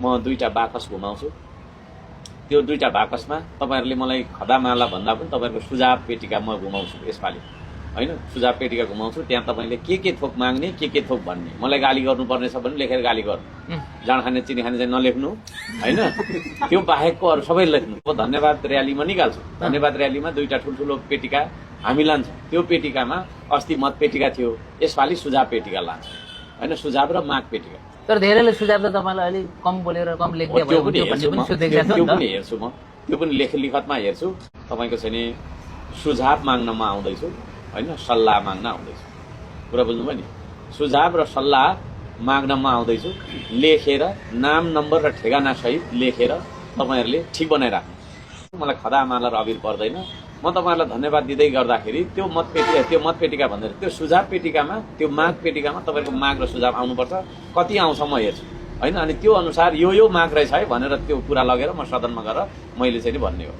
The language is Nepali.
म दुईटा बाकस घुमाउँछु। त्यो दुईटा बाकसमा तपाईहरुले मलाई खदामाला भन्दा पनि तपाईहरुको सुझाव पेटिका म घुमाउँछु यसपालि, हैन? सुझाव पेटिका घुमाउँछु। त्यहाँ तपाईले के थोक माग्ने, के थोक भन्ने। मलाई गाली गर्नुपर्ने छ भने लेखेर गाली गर्नु। जाँड खाने चिनी खाने चाहिँ नलेख्नु, हैन? त्यो बाहेकको अरु सबै लेख्नु। म धन्यवाद र्यालीमा निकाल्छु। धन्यवाद र्यालीमा दुईटा ठुलठुलो पेटिका हामी लान्छौँ। त्यो पेटिकामा अस्ति मत पेटिका थियो, यसपालि सुझाव पेटिका लान्छ, हैन? सुझाव र माग पेटिका। तर धेरैले सुझाव त तपाईलाई अलि कम बोलेर कम लेख्दै भयो त्यो पनि हेर्छु म। त्यो पनि लिखतमा हेर्छु। तपाईको चाहिँ नि सुझाव माग्नमा आउँदैछु, हैन? सल्लाह माग्न आउँदैछु। कुरा बुझ्नुभयो नि? सुझाव र सल्लाह माग्नमा आउँदैछु। लेखेर नाम नम्बर र ठेगाना सहित लेखेर तपाईहरुले ठीक बनाइराख्नु। मलाई खदामाला र अबिर पर्दैन। म तपाईहरुलाई धन्यवाद दिँदै गर्दाखेरि त्यो मत पेटिका भन्दै त्यो सुझाव पेटिकामा, त्यो माग पेटिकामा तपाईहरुको माग र सुझाव आउनुपर्छ। कति आउँछ म हेर्छु, हैन? अनि त्यो अनुसार यो माग रहेछ है भनेर त्यो कुरा लगेर म सदनमा गएर मैले चाहिँ नि भन्ने हो।